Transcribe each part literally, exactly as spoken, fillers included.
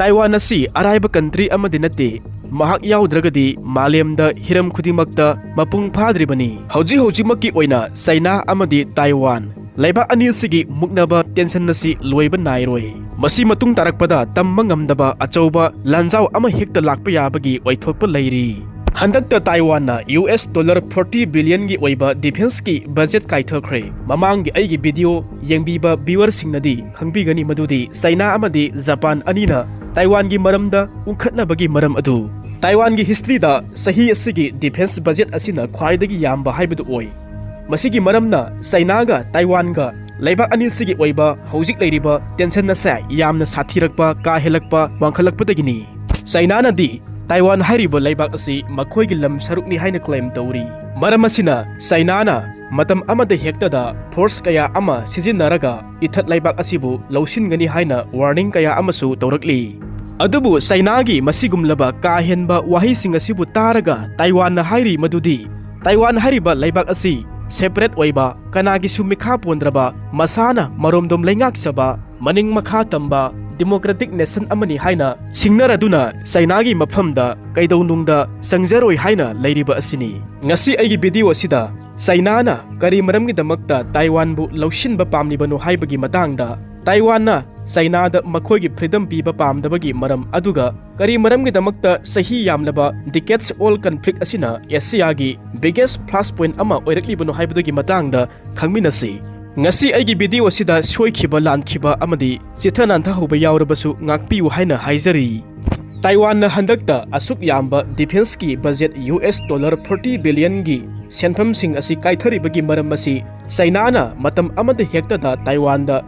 Taiwan ꯑꯁꯤ ꯑꯔꯥꯏꯕ country ꯑꯃꯗꯤ ꯅꯠꯇꯦ꯫ ꯃꯍꯥꯛ ꯌꯥꯎꯗ꯭ꯔꯒꯗꯤ ꯃꯥꯂꯦꯝꯗ ꯍꯤꯔꯝ ꯈꯨꯗꯤꯡꯃꯛꯇ ꯃꯄꯨꯡ ꯐꯥꯗ꯭ꯔꯤꯕꯅꯤ꯫ ꯍꯧꯖꯤꯛ ꯍꯧꯖꯤꯛꯃꯛꯀꯤ ꯑꯣꯏꯅ ꯆꯩꯅꯥ ꯑꯃꯗꯤ ꯇꯥꯏꯋꯥꯟ ꯂꯩꯕꯥꯛ ꯑꯅꯤ ꯑꯁꯤꯒꯤ ꯃꯨꯛꯅꯕ ꯇꯦꯟꯁꯟ ꯑꯁꯤ ꯂꯣꯏꯕ ꯅꯥꯏꯔꯣꯏ꯫ ꯃꯁꯤ ꯃꯇꯨꯡ ꯇꯥꯔꯛꯄꯗ ꯇꯝꯕ ꯉꯝꯗꯕ ꯑꯆꯧꯕ ꯂꯥꯟꯖꯥꯎ ꯑꯃ ꯍꯦꯛꯇ ꯂꯥꯛꯄ ꯌꯥꯕꯒꯤ ꯑꯣꯏꯊꯣꯛꯄ ꯂꯩꯔꯤ꯫ ꯍꯟꯗꯛꯇ ꯇꯥꯏꯋꯥꯟꯅ ꯌꯨ ꯑꯦꯁ ꯗꯣꯂꯔ ꯐꯣꯔꯇꯤ ꯕꯤꯂꯤꯌꯟꯒꯤ ꯑꯣꯏꯕ ꯗꯤꯐꯦꯟꯁꯀꯤ ꯕꯖꯦꯠ ꯀꯥꯏꯊꯈ꯭ꯔꯦ꯫ ꯃꯃꯥꯡꯒꯤ ꯑꯩꯒꯤ ꯚꯤꯗꯤꯑꯣ ꯌꯦꯡꯕꯤꯕ ꯚ꯭ꯌꯨꯋꯔꯁꯤꯡꯅꯗꯤ ꯈꯪꯕꯤꯒꯅꯤ ꯃꯗꯨꯗꯤ ꯆꯩꯅꯥ ꯑꯃꯗꯤ ꯖꯄꯥꯟ ꯑꯅꯤꯅ ꯇꯥꯏꯋꯥꯟꯒꯤ ꯃꯔꯝꯗ ꯎꯪꯈꯠꯅꯕꯒꯤ ꯃꯔꯝ ꯑꯗꯨ꯫ ꯇꯥꯏꯋꯥꯟꯒꯤ ꯍꯤꯁꯇ꯭ꯔꯤꯗ ꯆꯍꯤ ꯑꯁꯤꯒꯤ ꯗꯤꯐꯦꯟꯁ ꯕꯖꯦꯠ ꯑꯁꯤꯅ ꯈ꯭ꯋꯥꯏꯗꯒꯤ ꯌꯥꯝꯕ ꯍꯥꯏꯕꯗꯨ ꯑꯣꯏ꯫ ꯃꯁꯤꯒꯤ ꯃꯔꯝꯅ ꯆꯩꯅꯥꯒ ꯇꯥꯏꯋꯥꯟꯒ ꯂꯩꯕꯥꯛ ꯑꯅꯤꯁꯤꯒꯤ ꯑꯣꯏꯕ ꯍꯧꯖꯤꯛ ꯂꯩꯔꯤꯕ ꯇꯦꯟꯁꯟ ꯑꯁꯦ ꯌꯥꯝꯅ ꯁꯥꯊꯤꯔꯛꯄ, ꯀꯥ ꯍꯦꯜꯂꯛꯄ, ꯋꯥꯡꯈꯠꯂꯛꯄꯗꯒꯤꯅꯤ꯫ ꯆꯩꯅꯥꯅꯗꯤ ꯇꯥꯏꯋꯥꯟ ꯍꯥꯏꯔꯤꯕ ꯂꯩꯕꯥꯛ ꯑꯁꯤ ꯃꯈꯣꯏꯒꯤ ꯂꯝ ꯁꯔꯨꯛꯅꯤ ꯍꯥꯏꯅ ꯀ꯭ꯂꯦꯝ ꯇꯧꯔꯤ꯫ ꯃꯔꯝ ꯑꯁꯤꯅ ꯆꯩꯅꯥꯅ ꯃꯇꯝ ꯑꯃꯗ ꯍꯦꯛꯇꯗ ꯐꯣꯔꯁ ꯀꯌꯥ ꯑꯃ ꯁꯤꯖꯤꯟꯅꯔꯒ ꯏꯊꯠ ꯂꯩꯕꯥꯛ ꯑꯁꯤꯕꯨ ꯂꯧꯁꯤꯟꯒꯅꯤ ꯍꯥꯏꯅ ꯋꯥꯔꯅꯤꯡ ꯀꯌꯥ ꯑꯃꯁꯨ ꯇꯧꯔꯛꯂꯤ꯫ ꯑꯗꯨꯕꯨ ꯆꯩꯅꯥꯒꯤ ꯃꯁꯤꯒꯨꯝꯂꯕ ꯀꯥ ꯍꯦꯟꯕ ꯋꯥꯍꯩꯁꯤꯡ ꯑꯁꯤꯕꯨ ꯇꯥꯔꯒ ꯇꯥꯏꯋꯥꯟꯅ ꯍꯥꯏꯔꯤ ꯃꯗꯨꯗꯤ ꯇꯥꯏꯋꯥꯟ ꯍꯥꯏꯔꯤꯕ ꯂꯩꯕꯥꯛ ꯑꯁꯤ ꯁꯦꯄꯔꯦꯠ ꯑꯣꯏꯕ, ꯀꯅꯥꯒꯤꯁꯨ ꯃꯤꯈꯥ ꯄꯣꯟꯗ꯭ꯔꯕ, ꯃꯁꯥꯅ ꯃꯔꯣꯝꯗꯣꯝ ꯂꯩꯉꯥꯛꯆꯕ, ꯃꯅꯤꯡ ꯃꯈꯥ ꯇꯝꯕ ꯗꯤꯃꯣꯀ꯭ꯔꯦꯇꯤꯛ ꯅꯦꯁꯟ ꯑꯃꯅꯤ ꯍꯥꯏꯅ ꯁꯤꯡꯅꯔꯗꯨꯅ ꯆꯩꯅꯥꯒꯤ ꯃꯐꯝꯗ ꯀꯩꯗꯧꯅꯨꯡꯗ ꯆꯪꯖꯔꯣꯏ ꯍꯥꯏꯅ ꯂꯩꯔꯤꯕ ꯑꯁꯤꯅꯤ꯫ ꯉꯁꯤ ꯑꯩꯒꯤ ꯚꯤꯗꯤꯑꯣ ꯑꯁꯤꯗ ꯆꯩꯅꯥꯅ ꯀꯔꯤ ꯃꯔꯝꯒꯤꯗꯃꯛꯇ ꯇꯥꯏꯋꯥꯟꯕꯨ ꯂꯧꯁꯤꯟꯕ ꯄꯥꯝꯂꯤꯕꯅꯣ ꯍꯥꯏꯕꯒꯤ ꯃꯇꯥꯡꯗ, ꯇꯥꯏꯋꯥꯟꯅ ꯆꯩꯅꯥꯗ ꯃꯈꯣꯏꯒꯤ ꯐ꯭ꯔꯤꯗꯝ ꯄꯤꯕ ꯄꯥꯝꯗꯕꯒꯤ ꯃꯔꯝ, ꯑꯗꯨꯒ ꯀꯔꯤ ꯃꯔꯝꯒꯤꯗꯃꯛꯇ ꯆꯍꯤ ꯌꯥꯝꯂꯕ decades old conflict ꯑꯁꯤꯅ ꯑꯦꯁꯤꯌꯥꯒꯤ biggest flashpoint ꯑꯃ ꯑꯣꯏꯔꯛꯂꯤꯕꯅꯣ ꯍꯥꯏꯕꯗꯨꯒꯤ ꯃꯇꯥꯡꯗ ꯈꯪꯃꯤꯟꯅꯁꯤ꯫ ꯉꯁꯤ ꯑꯩꯒꯤ ꯚꯤꯗꯤꯑꯣ ꯑꯁꯤꯗ ꯁꯣꯏꯈꯤꯕ, ꯂꯥꯟꯈꯤꯕ ꯑꯃꯗꯤ ꯆꯤꯊ ꯅꯥꯟꯊꯍꯧꯕ ꯌꯥꯎꯔꯕꯁꯨ ꯉꯥꯛꯄꯤꯌꯨ ꯍꯥꯏꯅ ꯍꯥꯏꯖꯔꯤ꯫ ꯇꯥꯏꯋꯥꯟꯅ ꯍꯟꯗꯛꯇ ꯑꯁꯨꯛ ꯌꯥꯝꯕ ꯗꯤꯐꯦꯟꯁꯀꯤ budget U S dollar forty ꯕꯤꯂꯤꯌꯟꯒꯤ ꯁꯦꯟꯐꯝꯁꯤꯡ ꯑꯁꯤ ꯀꯥꯏꯊꯔꯤꯕꯒꯤ ꯃꯔꯝ ꯑꯁꯤ ꯆꯩꯅꯥꯅ ꯃꯇꯝ ꯑꯃꯗ ꯍꯦꯛꯇꯗ ꯇꯥꯏꯋꯥꯟꯗ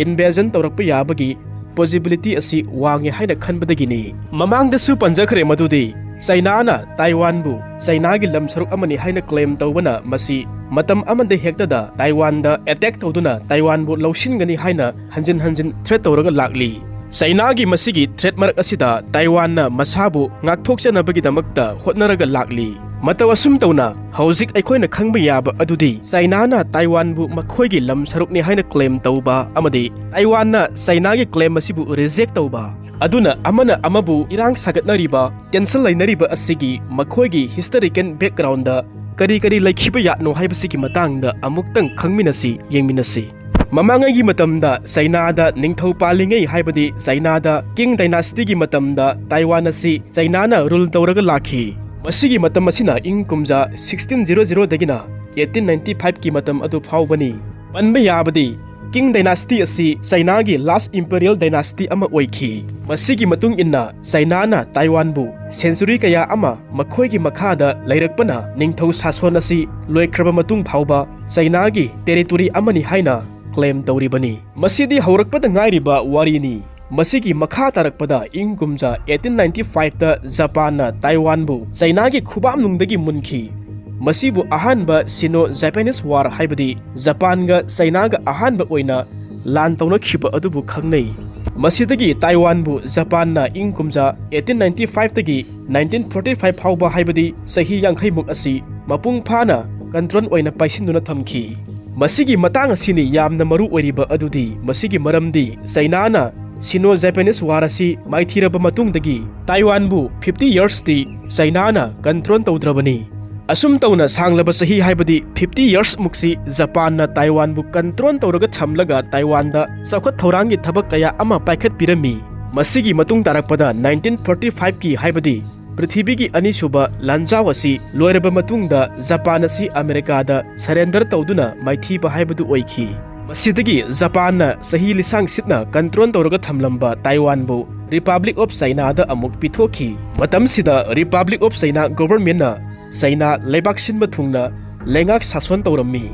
ꯏꯟꯚꯦꯖꯟ ꯇꯧꯔꯛꯄ ꯌꯥꯕꯒꯤ ꯄꯣꯖꯤꯕꯤꯂꯤꯇꯤ ꯑꯁꯤ ꯋꯥꯡꯉꯦ ꯍꯥꯏꯅ ꯈꯟꯕꯗꯒꯤꯅꯤ꯫ ꯃꯃꯥꯡꯗꯁꯨ ꯄꯟꯖꯈ꯭ꯔꯦ ꯃꯗꯨꯗꯤ ꯆꯩꯅꯥꯅ ꯇꯥꯏꯋꯥꯟꯕꯨ ꯆꯩꯅꯥꯒꯤ ꯂꯝ ꯁꯔꯨꯛ ꯑꯃꯅꯤ ꯍꯥꯏꯅ ꯀ꯭ꯂꯦꯝ ꯇꯧꯕꯅ ꯃꯁꯤ ꯃꯇꯝ ꯑꯃꯗ ꯍꯦꯛꯇꯗ ꯇꯥꯏꯋꯥꯟꯗ ꯑꯦꯇꯦꯛ ꯇꯧꯗꯨꯅ ꯇꯥꯏꯋꯥꯟꯕꯨ ꯂꯧꯁꯤꯟꯒꯅꯤ ꯍꯥꯏꯅ ꯍꯟꯖꯤꯟ ꯍꯟꯖꯤꯟ ꯊ꯭ꯔꯦꯠ ꯇꯧꯔꯒ ꯂꯥꯛꯂꯤ꯫ ꯆꯩꯅꯥꯒꯤ ꯃꯁꯤꯒꯤ ꯊ꯭ꯔꯦꯠ ꯃꯔꯛ ꯑꯁꯤꯗ ꯇꯥꯏꯋꯥꯟꯅ ꯃꯁꯥꯕꯨ ꯉꯥꯛꯊꯣꯛꯆꯅꯕꯒꯤꯗꯃꯛꯇ ꯍꯣꯠꯅꯔꯒ ꯂꯥꯛꯂꯤ꯫ ꯃꯇꯧ ꯑꯁꯨꯝ ꯇꯧꯅ ꯍꯧꯖꯤꯛ ꯑꯩꯈꯣꯏꯅ ꯈꯪꯕ ꯌꯥꯕ ꯑꯗꯨꯗꯤ ꯆꯩꯅꯥꯅ ꯇꯥꯏꯋꯥꯟꯕꯨ ꯃꯈꯣꯏꯒꯤ ꯂꯝ ꯁꯔꯨꯛꯅꯤ ꯍꯥꯏꯅ ꯀ꯭ꯂꯦꯝ ꯇꯧꯕ ꯑꯃꯗꯤ ꯇꯥꯏꯋꯥꯟꯅ ꯆꯩꯅꯥꯒꯤ ꯀ꯭ꯂꯦꯝ ꯑꯁꯤꯕꯨ ꯔꯤꯖꯦꯛ ꯇꯧꯕ, ꯑꯗꯨꯅ ꯑꯃꯅ ꯑꯃꯕꯨ ꯏꯔꯥꯡ ꯁꯥꯒꯠꯅꯔꯤꯕ, tension ꯂꯩꯅꯔꯤꯕ ꯑꯁꯤꯒꯤ ꯃꯈꯣꯏꯒꯤ historical background ꯀꯔꯤ ꯀꯔꯤ ꯂꯩꯈꯤꯕ ꯌꯥꯠꯅꯣ ꯍꯥꯏꯕꯁꯤꯒꯤ ꯃꯇꯥꯡꯗ ꯑꯃꯨꯛꯇꯪ ꯈꯪꯃꯤꯟꯅꯁꯤ, ꯌꯦꯡꯃꯤꯟꯅꯁꯤ꯫ ꯃꯃꯥꯡꯉꯩꯒꯤ ꯃꯇꯝꯗ ꯆꯩꯅꯥꯗ ꯅꯤꯡꯊꯧ ꯄꯥꯜꯂꯤꯉꯩ, ꯍꯥꯏꯕꯗꯤ ꯆꯩꯅꯥꯗ Qing dynasty ꯒꯤ ꯃꯇꯝꯗ ꯇꯥꯏꯋꯥꯟ ꯑꯁꯤ ꯆꯩꯅꯥꯅ rule ꯇꯧꯔꯒ ꯂꯥꯛꯈꯤ꯫ ꯃꯁꯤꯒꯤ ꯃꯇꯝ ꯑꯁꯤꯅ ꯏꯪ ꯀꯨꯝꯖꯥ sixteen zero zero ꯗꯒꯤꯅ eighteen ninety five ꯀꯤ ꯃꯇꯝ ꯑꯗꯨ ꯐꯥꯎꯕꯅꯤ꯫ ꯄꯟꯕ ꯌꯥꯕꯗꯤ, Qing dynasty ꯑꯁꯤ ꯆꯩꯅꯥꯒꯤ last imperial dynasty ꯑꯃ ꯑꯣꯏꯈꯤ꯫ ꯃꯁꯤꯒꯤ ꯃꯇꯨꯡ ꯏꯟꯅ ꯆꯩꯅꯥꯅ ꯇꯥꯏꯋꯥꯟꯕꯨ century ꯀꯌꯥ ꯑꯃ ꯃꯈꯣꯏꯒꯤ ꯃꯈꯥꯗ ꯂꯩꯔꯛꯄꯅ ꯅꯤꯡꯊꯧ ꯁꯥꯁꯣꯟ ꯑꯁꯤ ꯂꯣꯏꯈ꯭ꯔꯕ ꯃꯇꯨꯡ ꯐꯥꯎꯕ ꯆꯩꯅꯥꯒꯤ territory ꯑꯃꯅꯤ ꯍꯥꯏꯅ claim ꯇꯧꯔꯤꯕꯅꯤ꯫ ꯃꯁꯤꯗꯤ ꯍꯧꯔꯛꯄꯗ ꯉꯥꯏꯔꯤꯕ ꯋꯥꯔꯤꯅꯤ꯫ ꯃꯁꯤꯒꯤ ꯃꯈꯥ ꯇꯥꯔꯛꯄꯗ ꯏꯪ ꯀꯨꯝꯖꯥ eighteen ninety five ꯇ ꯖꯄꯥꯟꯅ ꯇꯥꯏꯋꯥꯟꯕꯨ ꯆꯩꯅꯥꯒꯤ ꯈꯨꯕꯥꯛꯅꯨꯡꯗꯒꯤ ꯃꯨꯟꯈꯤ꯫ ꯃꯁꯤꯕꯨ ꯑꯍꯥꯟꯕ Sino Japanese War, ꯍꯥꯏꯕꯗꯤ ꯖꯄꯥꯟꯒ ꯆꯩꯅꯥꯒ ꯑꯍꯥꯟꯕ ꯑꯣꯏꯅ ꯂꯥꯟ ꯇꯧꯅꯈꯤꯕ ꯑꯗꯨꯕꯨ ꯈꯪꯅꯩ꯫ ꯃꯁꯤꯗꯒꯤ ꯇꯥꯏꯋꯥꯟꯕꯨ ꯖꯄꯥꯟꯅ ꯏꯪ ꯀꯨꯝꯖꯥ eighteen ninety five ꯇꯒꯤ nineteen forty five ꯐꯥꯎꯕ, ꯍꯥꯏꯕꯗꯤ ꯆꯍꯤ ꯌꯥꯡꯈꯩ ꯃꯨꯛ ꯑꯁꯤ ꯃꯄꯨꯡ ꯐꯥꯅ control ꯑꯣꯏꯅ ꯄꯥꯏꯁꯤꯟꯗꯨꯅ ꯊꯝꯈꯤ꯫ ꯃꯁꯤꯒꯤ ꯃꯇꯥꯡ ꯑꯁꯤꯅꯤ ꯌꯥꯝꯅ ꯃꯔꯨ ꯑꯣꯏꯔꯤꯕ ꯑꯗꯨꯗꯤ, ꯃꯁꯤꯒꯤ ꯃꯔꯝꯗꯤ ꯆꯩꯅꯥꯅ Sino Japanese War ꯑꯁꯤ ꯃꯥꯏꯊꯤꯔꯕ ꯃꯇꯨꯡꯗꯒꯤ ꯇꯥꯏꯋꯥꯟꯕꯨ fifty years ꯇꯤ ꯆꯩꯅꯥꯅ control ꯇꯧꯗ꯭ꯔꯕꯅꯤ꯫ ꯑꯁꯨꯝ ꯇꯧꯅ ꯁꯥꯡꯂꯕ ꯆꯍꯤ, ꯍꯥꯏꯕꯗꯤ fifty years ꯃꯨꯛꯁꯤ ꯖꯄꯥꯟꯅ ꯇꯥꯏꯋꯥꯟꯕꯨ control ꯇꯧꯔꯒ ꯊꯝꯂꯒ ꯇꯥꯏꯋꯥꯟꯗ ꯆꯥꯎꯈꯠ ꯊꯧꯔꯥꯡꯒꯤ ꯊꯕꯛ ꯀꯌꯥ ꯑꯃ ꯄꯥꯏꯈꯠꯄꯤꯔꯝꯃꯤ꯫ ꯃꯁꯤꯒꯤ ꯃꯇꯨꯡ ꯇꯥꯔꯛꯄꯗ nineteen forty five ꯀꯤ, ꯍꯥꯏꯕꯗꯤ ꯄ꯭ꯔꯤꯊꯤꯕꯤꯒꯤ ꯑꯅꯤꯁꯨꯕ ꯂꯥꯟꯖꯥꯎ ꯑꯁꯤ ꯂꯣꯏꯔꯕ ꯃꯇꯨꯡꯗ ꯖꯄꯥꯟ ꯑꯁꯤ ꯑꯃꯦꯔꯤꯀꯥꯗ surrender ꯇꯧꯗꯨꯅ ꯃꯥꯏꯊꯤꯕ ꯍꯥꯏꯕꯗꯨ ꯑꯣꯏꯈꯤ꯫ ꯃꯁꯤꯗꯒꯤ ꯖꯄꯥꯟꯅ ꯆꯍꯤ ꯂꯤꯁꯥꯡ ꯁꯤꯠꯅ control ꯇꯧꯔꯒ ꯊꯝꯂꯝꯕ ꯇꯥꯏꯋꯥꯟꯕꯨ Republic of China ꯗ ꯑꯃꯨꯛ ꯄꯤꯊꯣꯛꯈꯤ꯫ ꯃꯇꯝꯁꯤꯗ Republic of China government ꯅ ꯆꯩꯅꯥ ꯂꯩꯕꯥꯛ ꯁꯤꯟꯕ ꯊꯨꯡꯅ ꯂꯩꯉꯥꯛ ꯁꯥꯁꯣꯟ ꯇꯧꯔꯝꯃꯤ꯫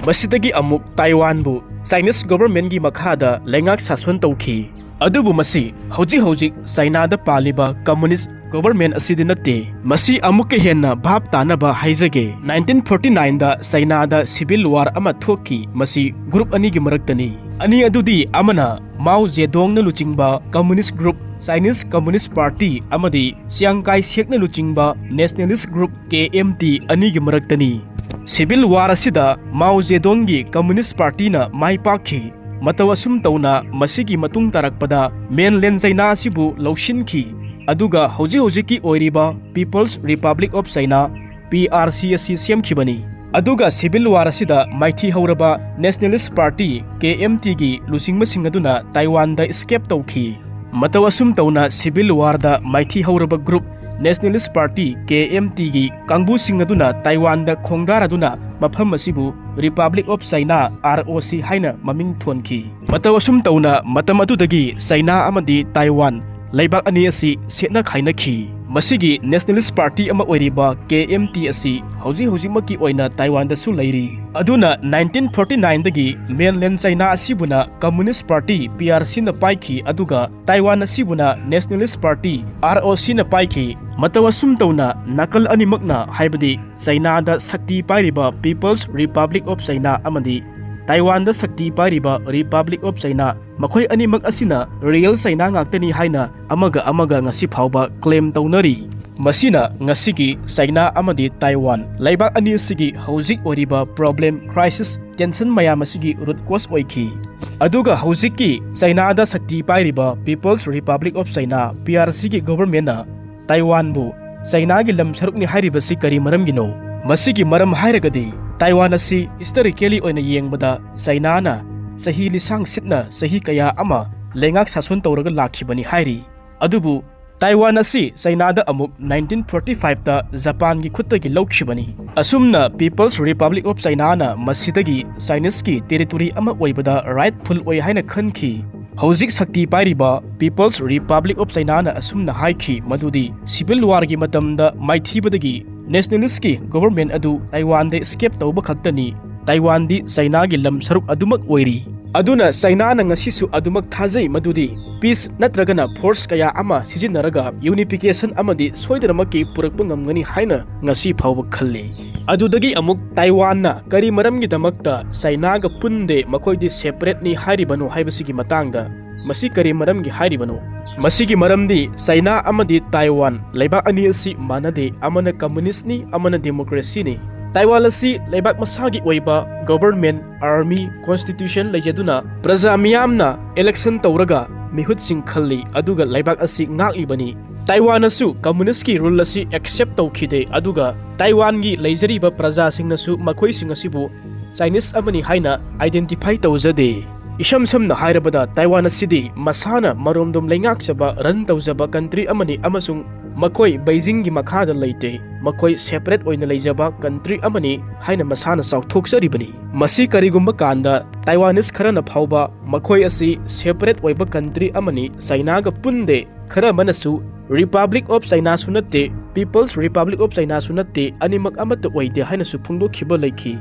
ꯃꯁꯤꯗꯒꯤ ꯑꯃꯨꯛ ꯇꯥꯏꯋꯥꯟꯕꯨ Chinese government ꯀꯤ ꯃꯈꯥꯗ ꯂꯩꯉꯥꯛ ꯁꯥꯁꯣꯟ ꯇꯧꯈꯤ꯫ ꯑꯗꯨꯕꯨ ꯃꯁꯤ ꯍꯧꯖꯤꯛ ꯍꯧꯖꯤꯛ ꯆꯩꯅꯥꯗ ꯄꯥꯜꯂꯤꯕ communist government ꯑꯁꯤꯗꯤ ꯅꯠꯇꯦ꯫ ꯃꯁꯤ ꯑꯃꯨꯛꯀ ꯍꯦꯟꯅ ꯚꯥꯞ ꯇꯥꯅꯕ ꯍꯥꯏꯖꯒꯦ꯫ Nineteen forty nine ꯗ ꯆꯩꯅꯥꯗ civil war ꯑꯃ ꯊꯣꯛꯈꯤ꯫ ꯃꯁꯤ group ꯑꯅꯤꯒꯤ ꯃꯔꯛꯇꯅꯤ꯫ ꯑꯅꯤ ꯑꯗꯨꯗꯤ ꯑꯃꯅ ꯃꯥꯎ ꯖꯦꯗꯣꯡꯅ ꯂꯨꯆꯤꯡꯕ communist group Chinese Communist Party ꯑꯃꯗꯤ ꯆꯤꯌꯥꯡ ꯀꯥꯏ ꯁꯦꯛꯅ ꯂꯨꯆꯤꯡꯕ nationalist group K M T ꯑꯅꯤꯒꯤ ꯃꯔꯛꯇꯅꯤ꯫ Civil war ꯑꯁꯤꯗ ꯃꯥꯎ ꯖꯦꯗꯣꯡꯒꯤ Communist Party ꯅ ꯃꯥꯏ ꯄꯥꯛꯈꯤ꯫ ꯃꯇꯧ ꯑꯁꯨꯝ ꯇꯧꯅ ꯃꯁꯤꯒꯤ ꯃꯇꯨꯡ ꯇꯥꯔꯛꯄꯗ mainland China ꯑꯁꯤꯕꯨ ꯂꯧꯁꯤꯟꯈꯤ, ꯑꯗꯨꯒ ꯍꯧꯖꯤꯛ ꯍꯧꯖꯤꯛꯀꯤ ꯑꯣꯏꯔꯤꯕ People's Republic of China, P R C, ꯑꯁꯤ ꯁꯦꯝꯈꯤꯕꯅꯤ꯫ ꯑꯗꯨꯒ civil war ꯑꯁꯤꯗ ꯃꯥꯏꯊꯤ ꯍꯧꯔꯕ Nationalist Party, K M T, ꯒꯤ ꯂꯨꯆꯤꯡꯕꯁꯤꯡ ꯑꯗꯨꯅ ꯇꯥꯏꯋꯥꯟꯗ escape ꯇꯧꯈꯤ꯫ ꯃꯇꯧ ꯑꯁꯨꯝ ꯇꯧꯅ civil war ꯗ ꯃꯥꯏꯊꯤ ꯍꯧꯔꯕ group Nationalist Party, K M T, ꯒꯤ ꯀꯥꯡꯕꯨꯁꯤꯡ ꯑꯗꯨꯅ ꯇꯥꯏꯋꯥꯟꯗ ꯈꯣꯡꯗꯥꯔꯗꯨꯅ ꯃꯐꯝ ꯑꯁꯤꯕꯨ Republic of China, R O C, ꯍꯥꯏꯅ ꯃꯃꯤꯡ ꯊꯣꯟꯈꯤ꯫ ꯃꯇꯧ ꯑꯁꯨꯝ ꯇꯧꯅ ꯃꯇꯝ ꯑꯗꯨꯗꯒꯤ ꯆꯩꯅꯥ ꯑꯃꯗꯤ ꯇꯥꯏꯋꯥꯟ ꯂꯩꯕꯥꯛ ꯑꯅꯤ ꯑꯁꯤ ꯁꯦꯠꯅ ꯈꯥꯏꯅꯈꯤ꯫ ꯃꯁꯤꯒꯤ Nationalist Party ꯑꯃ ꯑꯣꯏꯔꯤꯕ K M T ꯑꯁꯤ ꯍꯧꯖꯤꯛ ꯍꯧꯖꯤꯛꯃꯛꯀꯤ ꯑꯣꯏꯅ ꯇꯥꯏꯋꯥꯟꯗꯁꯨ ꯂꯩꯔꯤ꯫ ꯑꯗꯨꯅ nineteen forty nine ꯗꯒꯤ mainland China ꯑꯁꯤꯕꯨꯅ Communist Party, P R C, ꯅ ꯄꯥꯏꯈꯤ, ꯑꯗꯨꯒ Taiwan ꯑꯁꯤꯕꯨꯅ Nationalist Party, R O C, ꯅ ꯄꯥꯏꯈꯤ꯫ ꯃꯇꯧ ꯑꯁꯨꯝ ꯇꯧꯅ ꯅꯥꯀꯜ ꯑꯅꯤꯃꯛꯅ, ꯍꯥꯏꯕꯗꯤ ꯆꯩꯅꯥꯗ ꯁꯛꯇꯤ ꯄꯥꯏꯔꯤꯕ People's Republic of China ꯑꯃꯗꯤ ꯇꯥꯏꯋꯥꯟꯗ ꯁꯛꯇꯤ ꯄꯥꯏꯔꯤꯕ Republic of China, ꯃꯈꯣꯏ ꯑꯅꯤꯃꯛ ꯑꯁꯤꯅ real ꯆꯩꯅꯥ ꯉꯥꯛꯇꯅꯤ ꯍꯥꯏꯅ ꯑꯃꯒ ꯑꯃꯒ ꯉꯁꯤ ꯐꯥꯎꯕ claim ꯇꯧꯅꯔꯤ꯫ ꯃꯁꯤꯅ ꯉꯁꯤꯒꯤ ꯆꯩꯅꯥ ꯑꯃꯗꯤ ꯇꯥꯏꯋꯥꯟ ꯂꯩꯕꯥꯛ ꯑꯅꯤ ꯑꯁꯤꯒꯤ ꯍꯧꯖꯤꯛ ꯑꯣꯏꯔꯤꯕ problem, crisis, tension ꯃꯌꯥꯝ ꯑꯁꯤꯒꯤ root cause ꯑꯣꯏꯈꯤ꯫ ꯑꯗꯨꯒ ꯍꯧꯖꯤꯛꯀꯤ ꯆꯩꯅꯥꯗ ꯁꯛꯇꯤ ꯄꯥꯏꯔꯤꯕ People's Republic of China, P R C, ꯒꯤ government ꯅ ꯇꯥꯏꯋꯥꯟꯕꯨ ꯆꯩꯅꯥꯒꯤ ꯂꯝ ꯁꯔꯨꯛꯅꯤ ꯍꯥꯏꯔꯤꯕꯁꯤ ꯀꯔꯤ ꯃꯔꯝꯒꯤꯅꯣ? ꯃꯁꯤꯒꯤ ꯃꯔꯝ ꯍꯥꯏꯔꯒꯗꯤ ꯇꯥꯏꯋꯥꯟ ꯑꯁꯤ historically ꯑꯣꯏꯅ ꯌꯦꯡꯕꯗ ꯆꯩꯅꯥꯅ ꯆꯍꯤ ꯂꯤꯁꯥꯡ ꯁꯤꯠꯅ ꯆꯍꯤ ꯀꯌꯥ ꯑꯃ ꯂꯩꯉꯥꯛ ꯁꯥꯁꯣꯟ ꯇꯧꯔꯒ ꯂꯥꯛꯈꯤꯕꯅꯤ ꯍꯥꯏꯔꯤ꯫ ꯑꯗꯨꯕꯨ ꯇꯥꯏꯋꯥꯟ ꯑꯁꯤ ꯆꯩꯅꯥꯗ ꯑꯃꯨꯛ nineteen forty five ꯇ ꯖꯄꯥꯟꯒꯤ ꯈꯨꯠꯇꯒꯤ ꯂꯧꯈꯤꯕꯅꯤ꯫ ꯑꯁꯨꯝꯅ People's Republic of China ꯅ ꯃꯁꯤꯗꯒꯤ Chinese ꯀꯤ territory ꯑꯃ ꯑꯣꯏꯕꯗ rightful ꯑꯣꯏ ꯍꯥꯏꯅ ꯈꯟꯈꯤ꯫ ꯍꯧꯖꯤꯛ ꯁꯛꯇꯤ ꯄꯥꯏꯔꯤꯕ People's Republic of China ꯅ ꯑꯁꯨꯝꯅ ꯍꯥꯏꯈꯤ ꯃꯗꯨꯗꯤ civil war ꯒꯤ ꯃꯇꯝꯗ ꯃꯥꯏꯊꯤꯕꯗꯒꯤ nationalist ꯀꯤ government ꯑꯗꯨ ꯇꯥꯏꯋꯥꯟꯗ escape ꯇꯧꯕ ꯈꯛꯇꯅꯤ, ꯇꯥꯏꯋꯥꯟꯗꯤ ꯆꯩꯅꯥꯒꯤ ꯂꯝ ꯁꯔꯨꯛ ꯑꯗꯨꯃꯛ ꯑꯣꯏꯔꯤ꯫ ꯑꯗꯨꯅ ꯆꯩꯅꯥꯅ ꯉꯁꯤꯁꯨ ꯑꯗꯨꯃꯛ ꯊꯥꯖꯩ ꯃꯗꯨꯗꯤ peace ꯅꯠꯇ꯭ꯔꯒꯅ force ꯀꯌꯥ ꯑꯃ ꯁꯤꯖꯤꯟꯅꯔꯒ unification ꯑꯃꯗꯤ ꯁꯣꯏꯗꯅꯃꯛꯀꯤ ꯄꯨꯔꯛꯄ ꯉꯝꯒꯅꯤ ꯍꯥꯏꯅ ꯉꯁꯤ ꯐꯥꯎꯕ ꯈꯜꯂꯤ꯫ ꯑꯗꯨꯗꯒꯤ ꯑꯃꯨꯛ ꯇꯥꯏꯋꯥꯟꯅ ꯀꯔꯤ ꯃꯔꯝꯒꯤꯗꯃꯛꯇ ꯆꯩꯅꯥꯒ ꯄꯨꯟꯗꯦ, ꯃꯈꯣꯏꯗꯤ separate ꯅꯤ ꯍꯥꯏꯔꯤꯕꯅꯣ ꯍꯥꯏꯕꯁꯤꯒꯤ ꯃꯇꯥꯡꯗ, ꯃꯁꯤ ꯀꯔꯤ ꯃꯔꯝꯒꯤ ꯍꯥꯏꯔꯤꯕꯅꯣ? ꯃꯁꯤꯒꯤ ꯃꯔꯝꯗꯤ ꯆꯩꯅꯥ ꯑꯃꯗꯤ ꯇꯥꯏꯋꯥꯟ ꯂꯩꯕꯥꯛ ꯑꯅꯤ ꯑꯁꯤ ꯃꯥꯟꯅꯗꯦ, ꯑꯃꯅ communist ꯅꯤ, ꯑꯃꯅ democracy ꯅꯤ꯫ ꯇꯥꯏꯋꯥꯟ ꯑꯁꯤ ꯂꯩꯕꯥꯛ ꯃꯁꯥꯒꯤ ꯑꯣꯏꯕ government, army, constitution ꯂꯩꯖꯗꯨꯅ ꯄ꯭ꯔꯖꯥ ꯃꯤꯌꯥꯝꯅ election ꯇꯧꯔꯒ ꯃꯤꯍꯨꯠꯁꯤꯡ ꯈꯜꯂꯤ, ꯑꯗꯨꯒ ꯂꯩꯕꯥꯛ ꯑꯁꯤ ꯉꯥꯛꯂꯤꯕꯅꯤ꯫ ꯇꯥꯏꯋꯥꯟꯅꯁꯨ communistꯀꯤ rule ꯑꯁꯤ accept ꯇꯧꯈꯤꯗꯦ, ꯑꯗꯨꯒ ꯇꯥꯏꯋꯥꯟꯒꯤ ꯂꯩꯖꯔꯤꯕ ꯄ꯭ꯔꯖꯥꯁꯤꯡꯅꯁꯨ ꯃꯈꯣꯏꯁꯤꯡ ꯑꯁꯤꯕꯨ Chinese ꯑꯃꯅꯤ ꯍꯥꯏꯅ identify ꯇꯧꯖꯗꯦ꯫ ꯏꯁꯝ ꯁꯝꯅ ꯍꯥꯏꯔꯕꯗ, ꯇꯥꯏꯋꯥꯟ ꯑꯁꯤꯗꯤ ꯃꯁꯥꯅ ꯃꯔꯣꯝꯗꯣꯝ ꯂꯩꯉꯥꯛꯆꯕ, run ꯇꯧꯖꯕ country ꯑꯃꯅꯤ, ꯑꯃꯁꯨꯡ ꯃꯈꯣꯏ ꯕꯩꯖꯤꯡꯒꯤ ꯃꯈꯥꯗ ꯂꯩꯇꯦ꯫ ꯃꯈꯣꯏ separate ꯑꯣꯏꯅ ꯂꯩꯖꯕ country ꯑꯃꯅꯤ ꯍꯥꯏꯅ ꯃꯁꯥꯅ ꯆꯥꯎꯊꯣꯛꯆꯔꯤꯕꯅꯤ꯫ ꯃꯁꯤ ꯀꯔꯤꯒꯨꯝꯕ ꯀꯥꯟꯗ Taiwanese ꯈꯔꯅ ꯐꯥꯎꯕ ꯃꯈꯣꯏ ꯑꯁꯤ separate ꯑꯣꯏꯕ country ꯑꯃꯅꯤ, ꯆꯥꯏꯅꯥꯒ ꯄꯨꯟꯗꯦ, ꯈꯔ ꯑꯃꯅꯁꯨ Republic of Chinaꯁꯨ ꯅꯠꯇꯦ, People's Republic of Chinaꯁꯨ ꯅꯠꯇꯦ, ꯑꯅꯤꯃꯛ ꯑꯃꯠꯇ ꯑꯣꯏꯗꯦ ꯍꯥꯏꯅꯁꯨ ꯐꯣꯡꯗꯣꯛꯈꯤꯕ ꯂꯩꯈꯤ꯫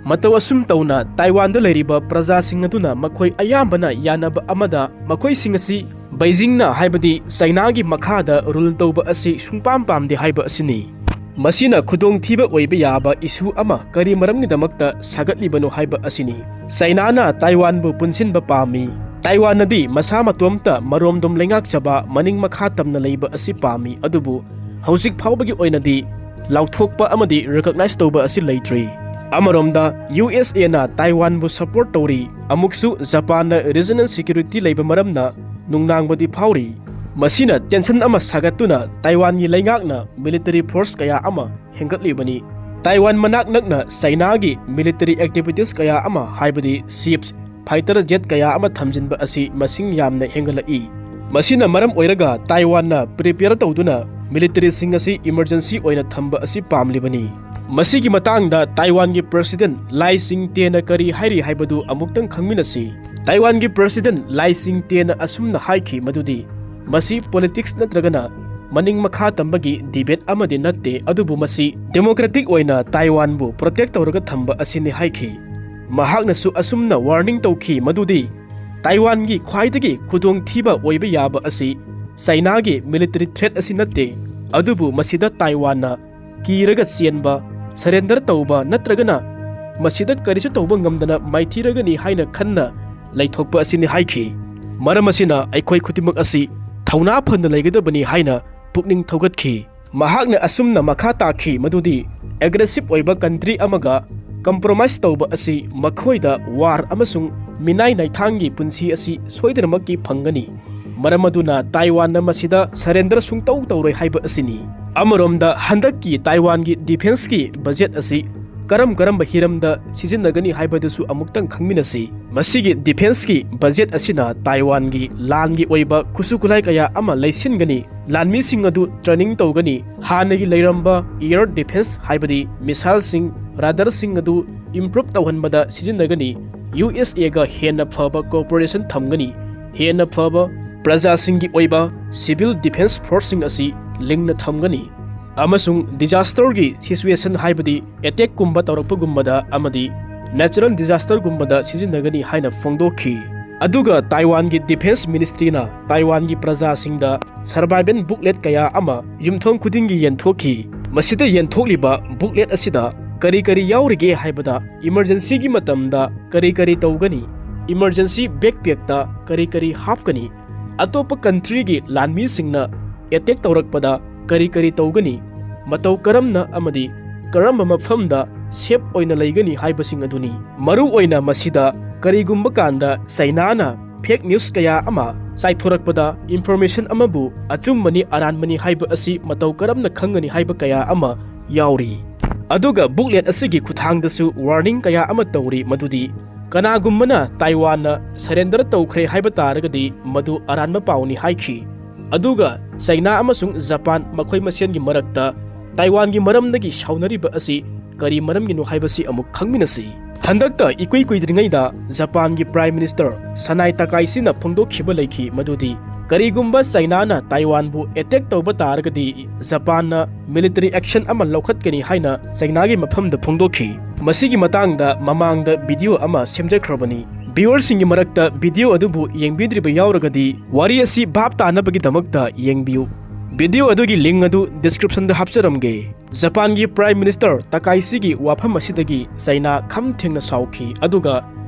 ꯃꯇꯧ ꯑꯁꯨꯝ ꯇꯧꯅ ꯇꯥꯏꯋꯥꯟꯗ ꯂꯩꯔꯤꯕ ꯄ꯭ꯔꯖꯥꯁꯤꯡ ꯑꯗꯨꯅ ꯃꯈꯣꯏ ꯑꯌꯥꯝꯕꯅ ꯌꯥꯅꯕ ꯑꯃꯗ ꯃꯈꯣꯏꯁꯤꯡ ꯑꯁꯤ ꯕꯩꯖꯤꯡꯅ, ꯍꯥꯏꯕꯗꯤ ꯆꯥꯏꯅꯥꯒꯤ ꯃꯈꯥꯗ rule ꯇꯧꯕ ꯑꯁꯤ ꯁꯨꯡꯄꯥꯝ ꯄꯥꯝꯗꯦ ꯍꯥꯏꯕ ꯑꯁꯤꯅꯤ꯫ ꯃꯁꯤꯅ ꯈꯨꯗꯣꯡꯊꯤꯕ ꯑꯣꯏꯕ ꯌꯥꯕ issue ꯑꯃ ꯀꯔꯤ ꯃꯔꯝꯒꯤꯗꯃꯛꯇ ꯁꯥꯒꯠꯂꯤꯕꯅꯣ ꯍꯥꯏꯕ ꯑꯁꯤꯅꯤ꯫ ꯆꯥꯏꯅꯥꯅ ꯇꯥꯏꯋꯥꯟꯕꯨ ꯄꯨꯟꯁꯤꯟꯕ ꯄꯥꯝꯃꯤ꯫ ꯇꯥꯏꯋꯥꯟꯅꯗꯤ ꯃꯁꯥ ꯃꯇꯣꯝꯇ ꯃꯔꯣꯝꯗꯣꯝ ꯂꯩꯉꯥꯛꯆꯕ, ꯃꯅꯤꯡ ꯃꯈꯥ ꯇꯝꯅ ꯂꯩꯕ ꯑꯁꯤ ꯄꯥꯝꯃꯤ, ꯑꯗꯨꯕꯨ ꯍꯧꯖꯤꯛ ꯐꯥꯎꯕꯒꯤ ꯑꯣꯏꯅꯗꯤ ꯂꯥꯎꯊꯣꯛꯄ ꯑꯃꯗꯤ recognize ꯇꯧꯕ ꯑꯁꯤ ꯂꯩꯇ꯭ꯔꯤ꯫ ꯑꯃꯔꯣꯝꯗ USAꯅ ꯇꯥꯏꯋꯥꯟꯕꯨ support ꯇꯧꯔꯤ, ꯑꯃꯨꯛꯁꯨ ꯖꯄꯥꯟꯅ regional security ꯂꯩꯕ ꯃꯔꯝꯅ ꯅꯨꯡꯅꯥꯡꯕꯗꯤ ꯐꯥꯎꯔꯤ꯫ ꯃꯁꯤꯅ tension ꯑꯃ ꯁꯥꯒꯠꯇꯨꯅ ꯇꯥꯏꯋꯥꯟꯒꯤ ꯂꯩꯉꯥꯛꯅ military force ꯀꯌꯥ ꯑꯃ ꯍꯦꯟꯒꯠꯂꯤꯕꯅꯤ꯫ ꯇꯥꯏꯋꯥꯟ ꯃꯅꯥꯛ ꯅꯛꯅ ꯆꯥꯏꯅꯥꯒꯤ military activities ꯀꯌꯥ ꯑꯃ, ꯍꯥꯏꯕꯗꯤ ships, fighter jet ꯀꯌꯥ ꯑꯃ ꯊꯝꯖꯤꯟꯕ ꯑꯁꯤ ꯃꯁꯤꯡ ꯌꯥꯝꯅ ꯍꯦꯟꯒꯠꯂꯛꯏ꯫ ꯃꯁꯤꯅ ꯃꯔꯝ ꯑꯣꯏꯔꯒ ꯇꯥꯏꯋꯥꯟꯅ prepare ꯇꯧꯗꯨꯅ militaryꯁꯤꯡ ꯑꯁꯤ emergency ꯑꯣꯏꯅ ꯊꯝꯕ ꯑꯁꯤ ꯄꯥꯝꯂꯤꯕꯅꯤ꯫ ꯃꯁꯤꯒꯤ ꯃꯇꯥꯡꯗ ꯇꯥꯏꯋꯥꯟꯒꯤ President ꯂꯥꯏ ꯆꯤꯡꯇꯦꯅ ꯀꯔꯤ ꯍꯥꯏꯔꯤ ꯍꯥꯏꯕꯗꯨ ꯑꯃꯨꯛꯇꯪ ꯈꯪꯃꯤꯟꯅꯁꯤ꯫ ꯇꯥꯏꯋꯥꯟꯒꯤ President ꯂꯥꯏ ꯆꯤꯡꯇꯦꯅ ꯑꯁꯨꯝꯅ ꯍꯥꯏꯈꯤ ꯃꯗꯨꯗꯤ, ꯃꯁꯤ politics ꯅꯠꯇ꯭ꯔꯒꯅ ꯃꯅꯤꯡ ꯃꯈꯥ ꯇꯝꯕꯒꯤ debate ꯑꯃꯗꯤ ꯅꯠꯇꯦ, ꯑꯗꯨꯕꯨ ꯃꯁꯤ democratic ꯑꯣꯏꯅ ꯇꯥꯏꯋꯥꯟꯕꯨ protect ꯇꯧꯔꯒ ꯊꯝꯕ ꯑꯁꯤꯅꯤ ꯍꯥꯏꯈꯤ꯫ ꯃꯍꯥꯛꯅꯁꯨ ꯑꯁꯨꯝꯅ warning ꯇꯧꯈꯤ ꯃꯗꯨꯗꯤ, ꯇꯥꯏꯋꯥꯟꯒꯤ ꯈ꯭ꯋꯥꯏꯗꯒꯤ ꯈꯨꯗꯣꯡꯊꯤꯕ ꯑꯣꯏꯕ ꯌꯥꯕ ꯑꯁꯤ ꯆꯥꯏꯅꯥꯒꯤ military threat ꯑꯁꯤ ꯅꯠꯇꯦ, ꯑꯗꯨꯕꯨ ꯃꯁꯤꯗ ꯇꯥꯏꯋꯥꯟꯅ ꯀꯤꯔꯒ ꯆꯦꯟꯕ, surrender ꯇꯧꯕ ꯅꯠꯇ꯭ꯔꯒꯅ ꯃꯁꯤꯗ ꯀꯔꯤꯁꯨ ꯇꯧꯕ ꯉꯝꯗꯅ ꯃꯥꯏꯊꯤꯔꯒꯅꯤ ꯍꯥꯏꯅ ꯈꯟꯅ ꯂꯩꯊꯣꯛꯄ ꯑꯁꯤꯅꯤ ꯍꯥꯏꯈꯤ꯫ ꯃꯔꯝ ꯑꯁꯤꯅ ꯑꯩꯈꯣꯏ ꯈꯨꯗꯤꯡꯃꯛ ꯑꯁꯤ ꯊꯧꯅꯥ ꯐꯅ ꯂꯩꯒꯗꯕꯅꯤ ꯍꯥꯏꯅ ꯄꯨꯛꯅꯤꯡ ꯊꯧꯒꯠꯈꯤ꯫ ꯃꯍꯥꯛꯅ ꯑꯁꯨꯝꯅ ꯃꯈꯥ ꯇꯥꯈꯤ ꯃꯗꯨꯗꯤ, ꯑꯦꯒ꯭ꯔꯦꯁꯤꯞ ꯑꯣꯏꯕ ꯀꯟꯇ꯭ꯔꯤ ꯑꯃꯒ ꯀꯝꯄ꯭ꯔꯣꯃꯥꯏꯁ ꯇꯧꯕ ꯑꯁꯤ ꯃꯈꯣꯏꯗ ꯋꯥꯔ ꯑꯃꯁꯨꯡ ꯃꯤꯅꯥꯏ ꯅꯥꯏꯊꯥꯡꯒꯤ ꯄꯨꯟꯁꯤ ꯑꯁꯤ ꯁꯣꯏꯗꯅꯃꯛꯀꯤ ꯐꯪꯒꯅꯤ꯫ ꯃꯔꯝ ꯑꯗꯨꯅ ꯇꯥꯏꯋꯥꯟꯅ ꯃꯁꯤꯗ ꯁꯔꯦꯟꯗꯔ ꯁꯨꯡꯇꯧ ꯇꯧꯔꯣꯏ ꯍꯥꯏꯕ ꯑꯁꯤꯅꯤ꯫ ꯑꯃꯔꯣꯝꯗ ꯍꯟꯗꯛꯀꯤ ꯇꯥꯏꯋꯥꯟꯒꯤ ꯗꯤꯐꯦꯟꯁꯀꯤ ꯕꯖꯦꯠ ꯑꯁꯤ ꯀꯔꯝ ꯀꯔꯝꯕ ꯍꯤꯔꯝꯗ ꯁꯤꯖꯤꯟꯅꯒꯅꯤ ꯍꯥꯏꯕꯗꯨꯁꯨ ꯑꯃꯨꯛꯇꯪ ꯈꯪꯃꯤꯟꯅꯁꯤ꯫ ꯃꯁꯤꯒꯤ ꯗꯤꯐꯦꯟꯁꯀꯤ ꯕꯖꯦꯠ ꯑꯁꯤꯅ ꯇꯥꯏꯋꯥꯟꯒꯤ ꯂꯥꯟꯒꯤ ꯑꯣꯏꯕ ꯈꯨꯠꯁꯨ ꯈꯨꯠꯂꯥꯏ ꯀꯌꯥ ꯑꯃ ꯂꯩꯁꯤꯟꯒꯅꯤ, ꯂꯥꯟꯃꯤꯁꯤꯡ ꯑꯗꯨ ꯇ꯭ꯔꯦꯅꯤꯡ ꯇꯧꯒꯅꯤ, ꯍꯥꯟꯅꯒꯤ ꯂꯩꯔꯝꯕ ꯏꯌꯔ ꯗꯤꯐꯦꯟꯁ ꯍꯥꯏꯕꯗꯤ ꯃꯤꯁꯥꯏꯜꯁꯤꯡ, ꯔꯥꯗꯥꯔꯁꯤꯡ ꯑꯗꯨ ꯏꯝꯄ꯭ꯔꯨꯞ ꯇꯧꯍꯟꯕꯗ ꯁꯤꯖꯤꯟꯅꯒꯅꯤ, ꯌꯨ ꯑꯦꯁ ꯑꯦꯒ ꯍꯦꯟꯅ ꯐꯕ ꯀꯣꯑꯣꯄꯔꯦꯁꯟ ꯊꯝꯒꯅꯤ, ꯍꯦꯟꯅ ꯐꯕ ꯄ꯭ꯔꯖꯥꯁꯤꯡꯒꯤ ꯑꯣꯏꯕ ꯁꯤꯚꯤꯜ ꯗꯤꯐꯦꯟꯁ ꯐꯣꯔꯁꯁꯤꯡ ꯑꯁꯤ ꯂꯤꯡꯅ ꯊꯝꯒꯅꯤ ꯑꯃꯁꯨꯡ ꯗꯤꯖꯥꯁꯇꯔꯒꯤ ꯁꯤꯆꯨꯋꯦꯁꯟ ꯍꯥꯏꯕꯗꯤ ꯑꯦꯇꯦꯛꯀꯨꯝꯕ ꯇꯧꯔꯛꯄꯒꯨꯝꯕꯗ ꯑꯃꯗꯤ ꯅꯦꯆꯔꯦꯜ ꯗꯤꯖꯥꯁꯇꯔꯒꯨꯝꯕꯗ ꯁꯤꯖꯤꯟꯅꯒꯅꯤ ꯍꯥꯏꯅ ꯐꯣꯡꯗꯣꯛꯈꯤ꯫ ꯑꯗꯨꯒ ꯇꯥꯏꯋꯥꯟꯒꯤ ꯗꯤꯐꯦꯟꯁ ꯃꯤꯅꯤꯁꯇ꯭ꯔꯤꯅ ꯇꯥꯏꯋꯥꯟꯒꯤ ꯄ꯭ꯔꯖꯥꯁꯤꯡꯗ ꯁꯔꯚꯥꯏꯚꯦꯜ ꯕꯨꯛꯂꯦꯠ ꯀꯌꯥ ꯑꯃ ꯌꯨꯝꯊꯣꯡ ꯈꯨꯗꯤꯡꯒꯤ ꯌꯦꯟꯊꯣꯛꯈꯤ꯫ ꯃꯁꯤꯗ ꯌꯦꯟꯊꯣꯛꯂꯤꯕ ꯕꯨꯛꯂꯦꯠ ꯑꯁꯤꯗ ꯀꯔꯤ ꯀꯔꯤ ꯌꯥꯎꯔꯤꯒꯦ ꯍꯥꯏꯕꯗ, ꯏꯃꯔꯖꯦꯟꯁꯤꯒꯤ ꯃꯇꯝꯗ ꯀꯔꯤ ꯀꯔꯤ ꯇꯧꯒꯅꯤ, ꯏꯃꯔꯖꯦꯟꯁꯤ ꯕꯦꯛꯄꯦꯛꯇ ꯀꯔꯤ ꯀꯔꯤ ꯍꯥꯞꯀꯅꯤ, ꯑꯇꯣꯞꯄ ꯀꯟꯇ꯭ꯔꯤꯒꯤ ꯂꯥꯟꯃꯤꯁꯤꯡꯅ ꯑꯦꯇꯦꯛ ꯇꯧꯔꯛꯄꯗ ꯀꯔꯤ ꯀꯔꯤ ꯇꯧꯒꯅꯤ, ꯃꯇꯧ ꯀꯔꯝꯅ ꯑꯃꯗꯤ ꯀꯔꯝꯕ ꯃꯐꯝꯗ ꯁꯦꯐ ꯑꯣꯏꯅ ꯂꯩꯒꯅꯤ ꯍꯥꯏꯕꯁꯤꯡ ꯑꯗꯨꯅꯤ꯫ ꯃꯔꯨ ꯑꯣꯏꯅ ꯃꯁꯤꯗ ꯀꯔꯤꯒꯨꯝꯕ ꯀꯥꯟꯗ ꯆꯩꯅꯥꯅ ꯐꯦꯛ ꯅ꯭ꯌꯨꯁ ꯀꯌꯥ ꯑꯃ ꯆꯥꯏꯊꯣꯔꯛꯄꯗ ꯏꯟꯐꯣꯔꯃꯦꯁꯟ ꯑꯃꯕꯨ ꯑꯆꯨꯝꯕꯅꯤ ꯑꯔꯥꯟꯕꯅꯤ ꯍꯥꯏꯕ ꯑꯁꯤ ꯃꯇꯧ ꯀꯔꯝꯅ ꯈꯪꯒꯅꯤ ꯍꯥꯏꯕ ꯀꯌꯥ ꯑꯃ ꯌꯥꯎꯔꯤ꯫ ꯑꯗꯨꯒ ꯕꯨꯛꯂꯦꯠ ꯑꯁꯤꯒꯤ ꯈꯨꯠꯊꯥꯡꯗꯁꯨ ꯋꯥꯔꯅꯤꯡ ꯀꯌꯥ ꯑꯃ ꯇꯧꯔꯤ, ꯃꯗꯨꯗꯤ ꯀꯅꯥꯒꯨꯝꯕꯅ ꯇꯥꯏꯋꯥꯟꯅ ꯁꯔꯦꯟꯗꯔ ꯇꯧꯈ꯭ꯔꯦ ꯍꯥꯏꯕ ꯇꯥꯔꯒꯗꯤ ꯃꯗꯨ ꯑꯔꯥꯟꯕ ꯄꯥꯎꯅꯤ ꯍꯥꯏꯈꯤ꯫ ꯑꯗꯨꯒ ꯆꯩꯅꯥ ꯑꯃꯁꯨꯡ ꯖꯄꯥꯟ ꯃꯈꯣꯏ ꯃꯁꯦꯟꯒꯤ ꯃꯔꯛꯇ ꯇꯥꯏꯋꯥꯟꯒꯤ ꯃꯔꯝꯗꯒꯤ ꯁꯥꯎꯅꯔꯤꯕ ꯑꯁꯤ ꯀꯔꯤ ꯃꯔꯝꯒꯤꯅꯣ ꯍꯥꯏꯕꯁꯤ ꯑꯃꯨꯛ ꯈꯪꯃꯤꯟꯅꯁꯤ꯫ ꯍꯟꯗꯛꯇ ꯏꯀꯨꯏ ꯀꯨꯏꯗ꯭ꯔꯤꯉꯩꯗ ꯖꯄꯥꯟꯒꯤ ꯄ꯭ꯔꯥꯏꯝ ꯃꯤꯅꯤꯁꯇꯔ ꯁꯅꯥꯏ ꯇꯀꯥꯏꯁꯤꯅ ꯐꯣꯡꯗꯣꯛꯈꯤꯕ ꯂꯩꯈꯤ, ꯃꯗꯨꯗꯤ ꯀꯔꯤꯒꯨꯝꯕ ꯆꯩꯅꯥꯅ ꯇꯥꯏꯋꯥꯟꯕꯨ ꯑꯦꯇꯦꯛ ꯇꯧꯕ ꯇꯥꯔꯒꯗꯤ ꯖꯄꯥꯟꯅ ꯃꯤꯂꯤꯇꯔꯤ ꯑꯦꯛꯁꯟ ꯑꯃ ꯂꯧꯈꯠꯀꯅꯤ ꯍꯥꯏꯅ ꯆꯩꯅꯥꯒꯤ ꯃꯐꯝꯗ ꯐꯣꯡꯗꯣꯛꯈꯤ꯫ ꯃꯁꯤꯒꯤ ꯃꯇꯥꯡꯗ ꯃꯃꯥꯡꯗ ꯚꯤꯗꯤꯑꯣ ꯑꯃ ꯁꯦꯝꯖꯈ꯭ꯔꯕꯅꯤ꯫ ꯚꯤꯌꯨꯋꯔꯁꯤꯡꯒꯤ ꯃꯔꯛꯇ ꯚꯤꯗꯤꯑꯣ ꯑꯗꯨꯕꯨ ꯌꯦꯡꯕꯤꯗ꯭ꯔꯤꯕ ꯌꯥꯎꯔꯒꯗꯤ ꯋꯥꯔꯤ ꯑꯁꯤ ꯚꯥꯞ ꯇꯥꯅꯕꯒꯤꯗꯃꯛꯇ ꯌꯦꯡꯕꯤꯌꯨ꯫ ꯚꯤꯗꯤꯑꯣ ꯑꯗꯨꯒꯤ ꯂꯤꯡ ꯑꯗꯨ ꯗꯤꯁꯀ꯭ꯔꯤꯞꯁꯟꯗ ꯍꯥꯞꯆꯔꯝꯒꯦ꯫ ꯖꯄꯥꯟꯒꯤ ꯄ꯭ꯔꯥꯏꯝ ꯃꯤꯅꯤꯁꯇꯔ ꯇꯀꯥꯏꯁꯤꯒꯤ ꯋꯥꯐꯝ ꯑꯁꯤꯗꯒꯤ ꯆꯩꯅꯥ ꯈꯝ ꯊꯦꯡꯅ ꯁꯥꯎꯈꯤ, ꯑꯗꯨꯒ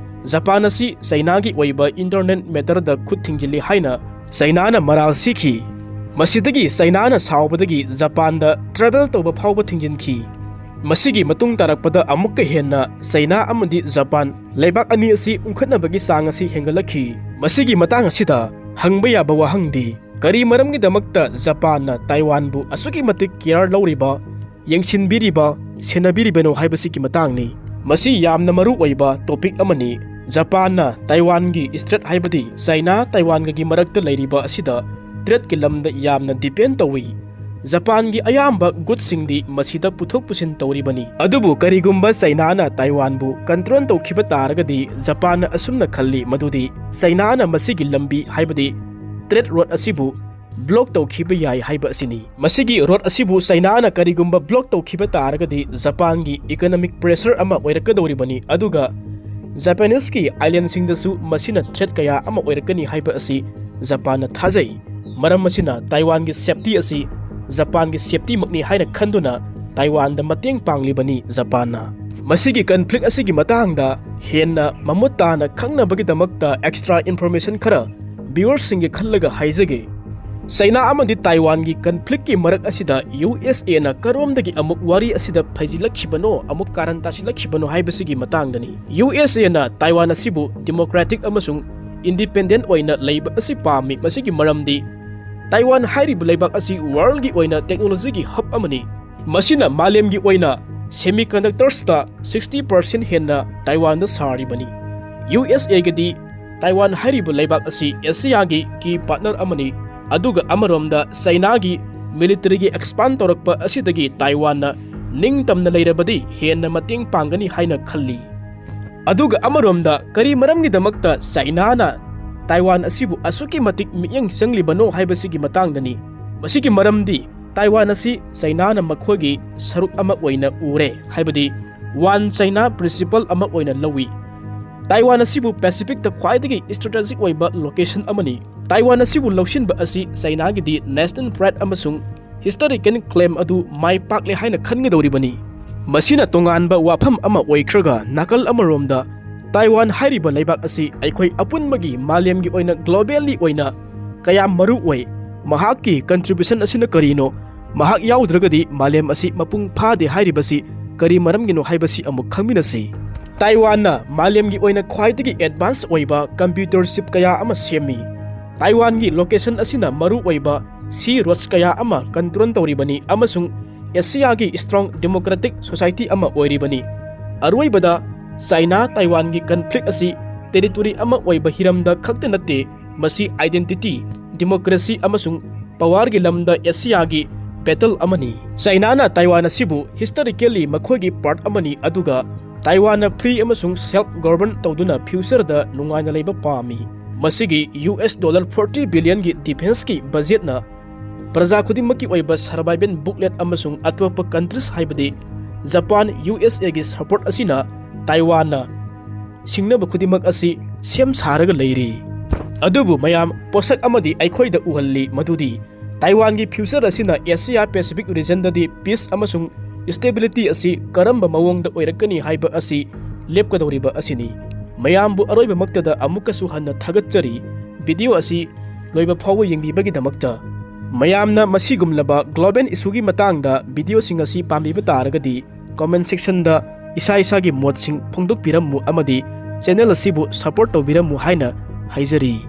ꯖꯄꯥꯟ ꯑꯁꯤ ꯆꯩꯅꯥꯒꯤ ꯑꯣꯏꯕ ꯏꯟꯇꯔꯅꯦꯜ ꯃꯦꯇꯔꯗ ꯈꯨꯠ ꯊꯤꯡꯖꯤꯜꯂꯤ ꯍꯥꯏꯅ ꯆꯩꯅꯥꯅ ꯃꯔꯥꯜ ꯁꯤꯈꯤ꯫ ꯃꯁꯤꯗꯒꯤ ꯆꯩꯅꯥꯅ ꯁꯥꯎꯕꯗꯒꯤ ꯖꯄꯥꯟꯗ ꯇ꯭ꯔꯦꯚꯦꯜ ꯇꯧꯕ ꯐꯥꯎꯕ ꯊꯤꯡꯖꯤꯟꯈꯤ꯫ ꯃꯁꯤꯒꯤ ꯃꯇꯨꯡ ꯇꯥꯔꯛꯄꯗ ꯑꯃꯨꯛꯀ ꯍꯦꯟꯅ ꯆꯩꯅꯥ ꯑꯃꯗꯤ ꯖꯄꯥꯟ ꯂꯩꯕꯥꯛ ꯑꯅꯤ ꯑꯁꯤ ꯎꯪꯈꯠꯅꯕꯒꯤ ꯆꯥꯡ ꯑꯁꯤ ꯍꯦꯟꯒꯠꯂꯛꯈꯤ꯫ ꯃꯁꯤꯒꯤ ꯃꯇꯥꯡ ꯑꯁꯤꯗ ꯍꯪꯕ ꯌꯥꯕ ꯋꯥꯍꯪꯗꯤ, ꯀꯔꯤ ꯃꯔꯝꯒꯤꯗꯃꯛꯇ ꯖꯄꯥꯟꯅ ꯇꯥꯏꯋꯥꯟꯕꯨ ꯑꯁꯨꯛꯀꯤ ꯃꯇꯤꯛ ꯀꯤꯌꯥꯔ ꯂꯧꯔꯤꯕ, ꯌꯦꯡꯁꯤꯟꯕꯤꯔꯤꯕ, ꯁꯦꯟꯅꯕꯤꯔꯤꯕꯅꯣ ꯍꯥꯏꯕꯁꯤꯒꯤ ꯃꯇꯥꯡꯅꯤ꯫ ꯃꯁꯤ ꯌꯥꯝꯅ ꯃꯔꯨ ꯑꯣꯏꯕ ꯇꯣꯄꯤꯛ ꯑꯃꯅꯤ꯫ ꯖꯄꯥꯟꯅ ꯇꯥꯏꯋꯥꯟꯒꯤ ꯏꯁꯇ꯭ꯔꯦꯠ, ꯍꯥꯏꯕꯗꯤ ꯆꯥꯏꯅꯥ ꯇꯥꯏꯋꯥꯟꯒꯒꯤ ꯃꯔꯛꯇ ꯂꯩꯔꯤꯕ ꯑꯁꯤꯗ, ꯇ꯭ꯔꯦꯠꯀꯤ ꯂꯝꯗ ꯌꯥꯝꯅ ꯗꯤꯄꯦꯟ ꯇꯧꯏ꯫ ꯖꯄꯥꯟꯒꯤ ꯑꯌꯥꯝꯕ ꯒꯨꯗꯁꯤꯡꯗꯤ ꯃꯁꯤꯗ ꯄꯨꯊꯣꯛ ꯄꯨꯁꯤꯟ ꯇꯧꯔꯤꯕꯅꯤ꯫ ꯑꯗꯨꯕꯨ ꯀꯔꯤꯒꯨꯝꯕ ꯆꯥꯏꯅꯥꯅ ꯇꯥꯏꯋꯥꯟꯕꯨ ꯀꯟꯇ꯭ꯔꯣꯜ ꯇꯧꯈꯤꯕ ꯇꯥꯔꯒꯗꯤ, ꯖꯄꯥꯟꯅ ꯑꯁꯨꯝꯅ ꯈꯜꯂꯤ ꯃꯗꯨꯗꯤ ꯆꯥꯏꯅꯥꯅ ꯃꯁꯤꯒꯤ ꯂꯝꯕꯤ, ꯍꯥꯏꯕꯗꯤ ꯇ꯭ꯔꯦꯠ ꯔꯣꯠ ꯑꯁꯤꯕꯨ ꯕ꯭ꯂꯣꯛ ꯇꯧꯈꯤꯕ ꯌꯥꯏ ꯍꯥꯏꯕ ꯑꯁꯤꯅꯤ꯫ ꯃꯁꯤꯒꯤ ꯔꯣꯠ ꯑꯁꯤꯕꯨ ꯆꯥꯏꯅꯥꯅ ꯀꯔꯤꯒꯨꯝꯕ ꯕ꯭ꯂꯣꯛ ꯇꯧꯈꯤꯕ ꯇꯥꯔꯒꯗꯤ, ꯖꯄꯥꯟꯒꯤ ꯏꯀꯣꯅꯣꯃꯤꯛ ꯄ꯭ꯔꯦꯁꯔ ꯑꯃ ꯑꯣꯏꯔꯛꯀꯗꯧꯔꯤꯕꯅꯤ, ꯑꯗꯨꯒ ꯖꯄꯥꯅꯤꯁꯀꯤ ꯑꯥꯏꯂꯦꯟꯁꯤꯡꯗꯁꯨ ꯃꯁꯤꯅ ꯊ꯭ꯔꯦꯠ ꯀꯌꯥ ꯑꯃ ꯑꯣꯏꯔꯛꯀꯅꯤ ꯍꯥꯏꯕ ꯑꯁꯤ ꯖꯄꯥꯟꯅ ꯊꯥꯖꯩ꯫ ꯃꯔꯝ ꯑꯁꯤꯅ ꯇꯥꯏꯋꯥꯟꯒꯤ ꯁꯦꯐꯇꯤ ꯑꯁꯤ ꯖꯄꯥꯟꯒꯤ ꯁꯦꯐꯇꯤꯃꯛꯅꯤ ꯍꯥꯏꯅ ꯈꯟꯗꯨꯅ ꯇꯥꯏꯋꯥꯟꯗ ꯃꯇꯦꯡ ꯄꯥꯡꯂꯤꯕꯅꯤ ꯖꯄꯥꯟꯅ꯫ ꯃꯁꯤꯒꯤ ꯀꯟꯐ꯭ꯂꯤꯛ ꯑꯁꯤꯒꯤ ꯃꯇꯥꯡꯗ ꯍꯦꯟꯅ ꯃꯃꯨꯠ ꯇꯥꯅ ꯈꯪꯅꯕꯒꯤꯗꯃꯛꯇ ꯑꯦꯛꯁꯇ꯭ꯔꯥ ꯏꯟꯐꯣꯔꯃꯦꯁꯟ ꯈꯔ ꯚꯤꯌꯨꯋꯔꯁꯤꯡꯒꯤ ꯈꯜꯂꯒ ꯍꯥꯏꯖꯒꯦ꯫ ꯆꯥꯏꯅꯥ ꯑꯃꯗꯤ ꯇꯥꯏꯋꯥꯟꯒꯤ ꯀꯟꯐ꯭ꯂꯤꯛꯀꯤ ꯃꯔꯛ ꯑꯁꯤꯗ ꯌꯨ ꯑꯦꯁ ꯑꯦꯅ ꯀꯔꯣꯝꯗꯒꯤ ꯑꯃꯨꯛ ꯋꯥꯔꯤ ꯑꯁꯤꯗ ꯐꯩꯖꯤꯜꯂꯛꯈꯤꯕꯅꯣ, ꯑꯃꯨꯛ ꯀꯥꯔꯟ ꯇꯥꯁꯤꯜꯂꯛꯈꯤꯕꯅꯣ ꯍꯥꯏꯕꯁꯤꯒꯤ ꯃꯇꯥꯡꯗꯅꯤ꯫ ꯌꯨ ꯑꯦꯁ ꯑꯦꯅ ꯇꯥꯏꯋꯥꯟ ꯑꯁꯤꯕꯨ ꯗꯤꯃꯣꯀ꯭ꯔꯦꯇꯤꯛ ꯑꯃꯁꯨꯡ ꯏꯟꯗꯤꯄꯦꯟꯗꯦꯟ ꯑꯣꯏꯅ ꯂꯩꯕ ꯑꯁꯤ ꯄꯥꯝꯃꯤ꯫ ꯃꯁꯤꯒꯤ ꯃꯔꯝꯗꯤ ꯇꯥꯏꯋꯥꯟ ꯍꯥꯏꯔꯤꯕ ꯂꯩꯕꯥꯛ ꯑꯁꯤ ꯋꯥꯔꯜꯒꯤ ꯑꯣꯏꯅ ꯇꯦꯛꯅꯣꯂꯣꯖꯤꯒꯤ ꯍꯕ ꯑꯃꯅꯤ꯫ ꯃꯁꯤꯅ ꯃꯥꯂꯦꯝꯒꯤ ꯑꯣꯏꯅ ꯁꯦꯃꯤꯀꯟꯗꯛꯇꯔꯁꯇ ꯁꯤꯛꯁꯇꯤ ꯄꯥꯔꯁꯦꯟ ꯍꯦꯟꯅ ꯇꯥꯏꯋꯥꯟꯗ ꯁꯥꯔꯤꯕꯅꯤ꯫ ꯌꯨ ꯑꯦꯁ ꯑꯦꯒꯗꯤ ꯇꯥꯏꯋꯥꯟ ꯍꯥꯏꯔꯤꯕ ꯂꯩꯕꯥꯛ ꯑꯁꯤ ꯑꯦꯁꯤꯌꯥꯒꯤ ꯀꯤ ꯄꯥꯔꯠꯅꯔ ꯑꯃꯅꯤ꯫ ꯑꯗꯨꯒ ꯑꯃꯔꯣꯝꯗ ꯆꯥꯏꯅꯥꯒꯤ ꯃꯤꯂꯤꯇꯔꯤꯒꯤ ꯑꯦꯛꯁꯄꯥꯟ ꯇꯧꯔꯛꯄ ꯑꯁꯤꯗꯒꯤ ꯇꯥꯏꯋꯥꯟꯅ ꯅꯤꯡꯇꯝꯅ ꯂꯩꯔꯕꯗꯤ ꯍꯦꯟꯅ ꯃꯇꯦꯡ ꯄꯥꯡꯒꯅꯤ ꯍꯥꯏꯅ ꯈꯜꯂꯤ꯫ ꯑꯗꯨꯒ ꯑꯃꯔꯣꯝꯗ ꯀꯔꯤ ꯃꯔꯝꯒꯤꯗꯃꯛꯇ ꯆꯥꯏꯅꯥꯅ ꯇꯥꯏꯋꯥꯟ ꯑꯁꯤꯕꯨ ꯑꯁꯨꯛꯀꯤ ꯃꯇꯤꯛ ꯃꯤꯠꯌꯦꯡ ꯆꯪꯂꯤꯕꯅꯣ ꯍꯥꯏꯕꯁꯤꯒꯤ ꯃꯇꯥꯡꯗꯅꯤ꯫ ꯃꯁꯤꯒꯤ ꯃꯔꯝꯗꯤ ꯇꯥꯏꯋꯥꯟ ꯑꯁꯤ ꯆꯥꯏꯅꯥꯅ ꯃꯈꯣꯏꯒꯤ ꯁꯔꯨꯛ ꯑꯃ ꯑꯣꯏꯅ ꯎꯔꯦ, ꯍꯥꯏꯕꯗꯤ ꯋꯥꯟ ꯆꯥꯏꯅꯥ ꯄ꯭ꯔꯤꯟꯁꯤꯄꯜ ꯑꯃ ꯑꯣꯏꯅ ꯂꯧꯏ꯫ ꯇꯥꯏꯋꯥꯟ ꯑꯁꯤꯕꯨ ꯄꯦꯁꯤꯐꯤꯛꯇ ꯈ꯭ꯋꯥꯏꯗꯒꯤ ꯏꯁꯇ꯭ꯔꯦꯇꯦꯖꯤꯛ ꯑꯣꯏꯕ ꯂꯣꯀꯦꯁꯟ ꯑꯃꯅꯤ꯫ ꯇꯥꯏꯋꯥꯟ ꯑꯁꯤꯕꯨ ꯂꯧꯁꯤꯟꯕ ꯑꯁꯤ ꯆꯥꯏꯅꯥꯒꯤꯗꯤ ꯅꯦꯁꯅꯦꯜ ꯄ꯭ꯔꯥꯏꯗ ꯑꯃꯁꯨꯡ ꯍꯤꯁꯇꯣꯔꯤꯀꯦꯜ ꯀ꯭ꯂꯦꯝ ꯑꯗꯨ ꯃꯥꯏ ꯄꯥꯛꯂꯦ ꯍꯥꯏꯅ ꯈꯟꯒꯗꯧꯔꯤꯕꯅꯤ꯫ ꯃꯁꯤꯅ ꯇꯣꯉꯥꯟꯕ ꯋꯥꯐꯝ ꯑꯃ ꯑꯣꯏꯈ꯭ꯔꯒ, ꯅꯥꯀꯜ ꯑꯃꯔꯣꯝꯗ ꯇꯥꯏꯋꯥꯟ ꯍꯥꯏꯔꯤꯕ ꯂꯩꯕꯥꯛ ꯑꯁꯤ ꯑꯩꯈꯣꯏ ꯑꯄꯨꯟꯕꯒꯤ ꯃꯥꯂꯦꯝꯒꯤ ꯑꯣꯏꯅ, ꯒ꯭ꯂꯣꯕꯦꯜꯂꯤ ꯑꯣꯏꯅ ꯀꯌꯥꯝ ꯃꯔꯨ ꯑꯣꯏ, ꯃꯍꯥꯛꯀꯤ ꯀꯟꯇ꯭ꯔꯤꯕ꯭ꯌꯨꯁꯟ ꯑꯁꯤꯅ ꯀꯔꯤꯅꯣ, ꯃꯍꯥꯛ ꯌꯥꯎꯗ꯭ꯔꯒꯗꯤ ꯃꯥꯂꯦꯝ ꯑꯁꯤ ꯃꯄꯨꯡ ꯐꯥꯗꯦ ꯍꯥꯏꯔꯤꯕꯁꯤ ꯀꯔꯤ ꯃꯔꯝꯒꯤꯅꯣ ꯍꯥꯏꯕꯁꯤ ꯑꯃꯨꯛ ꯈꯪꯃꯤꯟꯅꯁꯤ꯫ ꯇꯥꯏꯋꯥꯟꯅ ꯃꯥꯂꯦꯝꯒꯤ ꯑꯣꯏꯅ ꯈ꯭ꯋꯥꯏꯗꯒꯤ advance ꯑꯣꯏꯕ computer chip ꯀꯌꯥ ꯑꯃ ꯁꯦꯝꯃꯤ꯫ ꯇꯥꯏꯋꯥꯟꯒꯤ location ꯑꯁꯤꯅ ꯃꯔꯨ ꯑꯣꯏꯕ sea routes ꯀꯌꯥ ꯑꯃ control ꯇꯧꯔꯤꯕꯅꯤ ꯑꯃꯁꯨꯡ ꯑꯦꯁꯤꯌꯥꯒꯤ strong democratic society ꯑꯃ ꯑꯣꯏꯔꯤꯕꯅꯤ꯫ ꯑꯔꯣꯏꯕꯗ, ꯆꯥꯏꯅꯥ ꯇꯥꯏꯋꯥꯟꯒꯤ conflict ꯑꯁꯤ territory ꯑꯃ ꯑꯣꯏꯕ ꯍꯤꯔꯝꯗ ꯈꯛꯇ ꯅꯠꯇꯦ, ꯃꯁꯤ identity, democracy ꯑꯃꯁꯨꯡ powerꯒꯤ ꯂꯝꯗ ꯑꯦꯁꯤꯌꯥꯒꯤ battle ꯑꯃꯅꯤ꯫ ꯆꯥꯏꯅꯥꯅ ꯇꯥꯏꯋꯥꯟ ꯑꯁꯤꯕꯨ historically ꯃꯈꯣꯏꯒꯤ part ꯑꯃꯅꯤ, ꯑꯗꯨꯒ ꯇꯥꯏꯋꯥꯟꯅ free ꯑꯃꯁꯨꯡ self govern ꯇꯧꯗꯨꯅ futureꯗ ꯅꯨꯡꯉꯥꯏꯅ ꯂꯩꯕ ꯄꯥꯝꯃꯤ꯫ ꯃꯁꯤꯒꯤ U S dollar forty billionꯒꯤ defenseꯀꯤ budgetꯅ ꯄ꯭ꯔꯖꯥ ꯈꯨꯗꯤꯡꯃꯛꯀꯤ ꯑꯣꯏꯕ survival booklet ꯑꯃꯁꯨꯡ ꯑꯇꯣꯞꯄ countries ꯍꯥꯏꯕꯗꯤ ꯖꯄꯥꯟ, USAꯒꯤ support ꯑꯁꯤꯅ ꯇꯥꯏꯋꯥꯟꯅ ꯁꯤꯡꯅꯕ ꯈꯨꯗꯤꯡꯃꯛ ꯑꯁꯤ ꯁꯦꯝ ꯁꯥꯔꯒ ꯂꯩꯔꯤ꯫ ꯑꯗꯨꯕꯨ ꯃꯌꯥꯝ, ꯄꯣꯠꯁꯛ ꯑꯃꯗꯤ ꯑꯩꯈꯣꯏꯗ ꯎꯍꯜꯂꯤ ꯃꯗꯨꯗꯤ ꯇꯥꯏꯋꯥꯟꯒꯤ future ꯑꯁꯤꯅ Asia Pacific regionꯗꯗꯤ peace ꯑꯃꯁꯨꯡ stability ꯑꯁꯤ ꯀꯔꯝꯕ ꯃꯑꯣꯡꯗ ꯑꯣꯏꯔꯛꯀꯅꯤ ꯍꯥꯏꯕ ꯑꯁꯤ ꯂꯦꯞꯀꯗꯧꯔꯤꯕ ꯑꯁꯤꯅꯤ꯫ ꯃꯌꯥꯝꯕꯨ ꯑꯔꯣꯏꯕꯃꯛꯇꯗ ꯑꯃꯨꯛꯀꯁꯨ ꯍꯟꯅ ꯊꯥꯒꯠꯆꯔꯤ, video ꯑꯁꯤ ꯂꯣꯏꯕ ꯐꯥꯎꯕ ꯌꯦꯡꯕꯤꯕꯒꯤꯗꯃꯛꯇ꯫ ꯃꯌꯥꯝꯅ ꯃꯁꯤꯒꯨꯝꯂꯕ global issueꯒꯤ ꯃꯇꯥꯡꯗ videoꯁꯤꯡ ꯑꯁꯤ ꯄꯥꯝꯕꯤꯕ ꯇꯥꯔꯒꯗꯤ, comment sectionꯗ ꯏꯁꯥ ꯏꯁꯥꯒꯤ ꯃꯣꯠꯁꯤꯡ ꯐꯣꯡꯗꯣꯛꯄꯤꯔꯝꯃꯨ ꯑꯃꯗꯤ channel ꯑꯁꯤꯕꯨ support ꯇꯧꯕꯤꯔꯝꯃꯨ ꯍꯥꯏꯅ ꯍꯥꯏꯖꯔꯤ꯫